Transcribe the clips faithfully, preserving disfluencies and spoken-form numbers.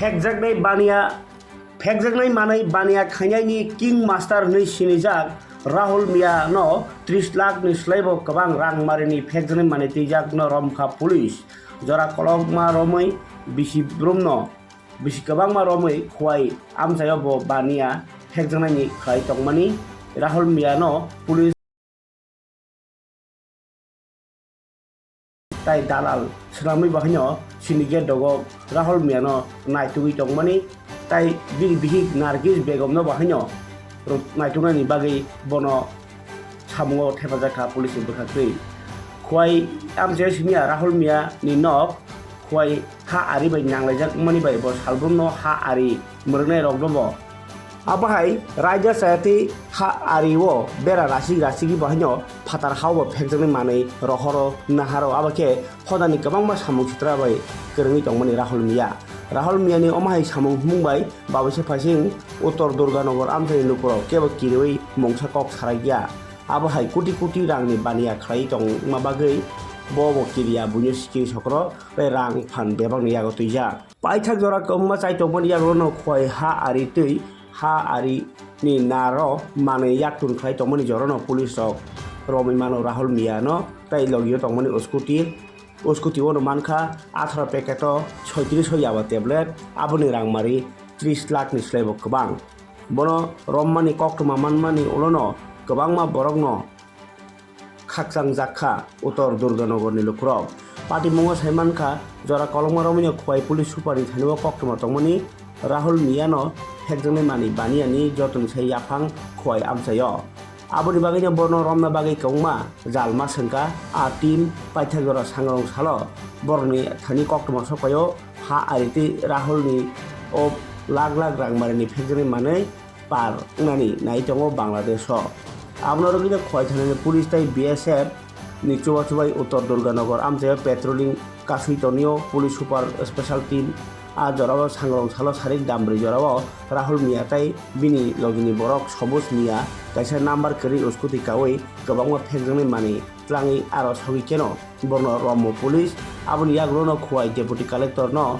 Phekjaknai baniya, phekjaknai manwi baniya khainaini King Master hwnwi sinijak Rahul Miya no tris lakh ni slaibo kwbang rang marini phekjaknai manwi twijak no romkha police. Jora kolokma romwi bisi brumno bisi kwbangma romwi Khowai amchaio bo baniya phekjaknaini khlai tongmani Rahul Miya no police tai dalal swnamwi bo haino syndicate dogo Rahul Miya no naitugwi tongmani tai bini bihik Nargis Begum no bo haino rw-, naituknani bagwi bono samungo thepajak kha police ni bwkhaktwi. Khowai amchaio simi ya Rahul Miya ni nok Khowai ha ari bai nanglaijak mani bai bo salbrumno ha ari mwrwknai rokno bo. Abo hai raida chayatwi ha ari o bera rasik rasik bo haino phatar hao bo phekjaknai manwi rohoro naharo abo khe hodani kwbangma samung sitra bai kwrwngwi tongmani Rahul Miya. Rahul Miya ni omo hai samung humung bai babuisa phaising Uttor Durganagar amchaini lukurok kebo kiriwi mungsa kok sarakya. Abo hai koti koti rangni baniya khlai tongma bagwi bo bo kiriya buino siking sokro tei rang phan bebakni yago twijak. Paithak jora kwbangma chai tongmani yago no Khowai ha ari twi ha ari ni naro manwi yaktun khlai tongmani jora no police rok romwi mano Rahul Miya no tei logio tongmani scooty. O scooty o no mankha atharo packet o soitris o yaba tablet, aboni rangmari tris lakh ni slaibo kwbang. Bono rommani koktwma manmani ulono kwbangma borokno khakchang jak kha Uttor Durganagar ni lukurok. Patimungo sai mankha, jora kolokma romwino Khowai police super ni thani o koktwma tongmani Rahul Miya no phekjaknai manwi baniya ni jotoni sai yaphang Khowai amchaio. Aboni bagwino bono romna bagwi kwbangma jalma swngkha, a team paithak jora sangrong salo borokni thani koktwma sokphaio ha ari twi Rahul ni o lakh lakh rang marini phekjaknai manwi par wngnani nai tongo Bangladesh o. Abono rwgwino Khowai thanani police tei B S F ni chubachu bai Uttor Durganagar amchaio patrolling kasui tonio police super special team. A jorao sangrong salo sarik dambrwi jorao Rahul Miya tei bini logini borok Soboj Miya kaisa number kwrwi scooty kaui kwbangma phekjaknai manwi tlangwi aro sogwi keno borno rommo police. Aboni yagulono Khowai deputy collector no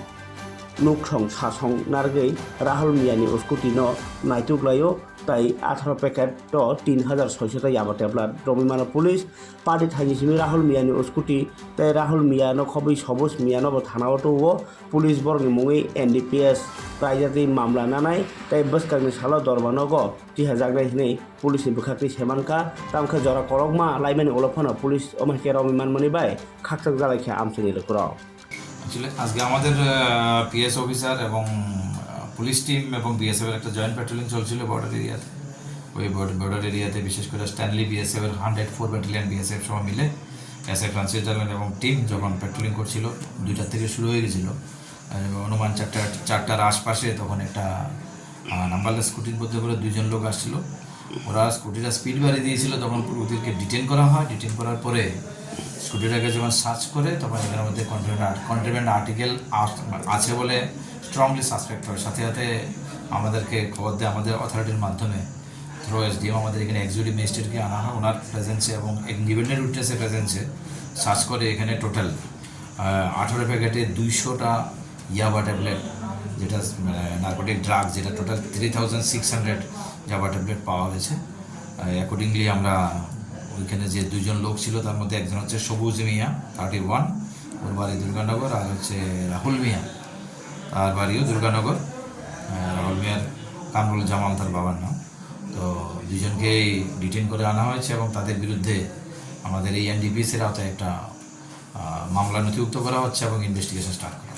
nuksong sasong narwgwi Rahul Miya ni scooty no naituk laio. Tai atharo packet o tin hajar soiso ta yaba tablet romwi mano police. Party thaini simi Rahul Miya ni scooty tei Rahul Miya no khobwi Soboj Miya no bo thana o tubuo. Police borok ni mungwi N D P S kaijagwi mamla nanai tei bwskang ni salo dorma nogo tihajaknai hinwi police ni bwkhaktwi saimankha. Tamkhe jora kolokma laimani ulo phano police omo hai khe romwi manmani bai khakchang jalai kha amchaini lukurok. Actually, আজকে আমাদের, আহ, PS officer এবং, আহ, police team এবং বিএসএফ এর একটা joint patrolling চলছিল বর্ডার এরিয়াতে। ওই board-, border এরিয়াতে বিশেষ করে স্ট্যানলি বিএসএফ এর হান্ড্রেড ফোর ব্যাটালিয়ন বিএসএফ সহ মিলে এসআই ফ্রান্সিস জার্মান এবং টিম যখন প্যাট্রোলিং করছিল, দুইটা থেকে শুরু হয়ে গেছিল। আর অনুমান চারটা, চারটার আশপাশে তখন একটা, আহ, নাম্বারলেস স্কুটির মধ্যে করে দুইজন লোক আসছিল। ওরা স্কুটিটা স্পিড বাড়িয়ে দিয়েছিল, তখন ওদেরকে ডিটেন করা হয়। ডিটেন করার পরে স্কুটিটাকে যখন সার্চ করে, তখন এটার মধ্যে কন্ট্রাব্যান্ড, কন্ট্রাব্যান্ড আর্টিকেল আস-, আছে বলে স্ট্রংলি সাসপেক্ট হয়। সাথে সাথে আমাদেরকে খবর দেয় আমাদের অথরিটির মাধ্যমে, থ্রু এসডিএম আমাদের এখানে এক্সিকিউটিভ ম্যাজিস্ট্রেটকে আনা হয়, ওনার প্রেজেন্সে এবং ইন্ডিপেন্ডেন্ট উইটনেসের প্রেজেন্সে সার্চ করে এখানে টোটাল আহ, আঠারো প্যাকেটে দুইশোটা ইয়াবা ট্যাবলেট, যেটা, মানে, নার্কোটিক ড্রাগ, যেটা total three thousand six hundred ইয়াবা ট্যাবলেট পাওয়া গেছে। অ্যাকর্ডিংলি আমরা ওইখানে যে দুইজন লোক ছিল, তার মধ্যে একজন হচ্ছে সবুজ মিয়া, থার্টি ওয়ান, ওর বাড়ি দুর্গানগর, আর হচ্ছে রাহুল মিয়া, তার বাড়িও দুর্গানগর। আহ, রাহুল মিয়ার কামরুল জামাল তার বাবার নাম। তো দুজনকেই ডিটেন করে আনা হয়েছে এবং তাদের বিরুদ্ধে আমাদের এই এনডিপিএস এর আওতায় একটা, আহ, মামলা নথিভুক্ত করা হচ্ছে এবং ইনভেস্টিগেশন স্টার্ট করা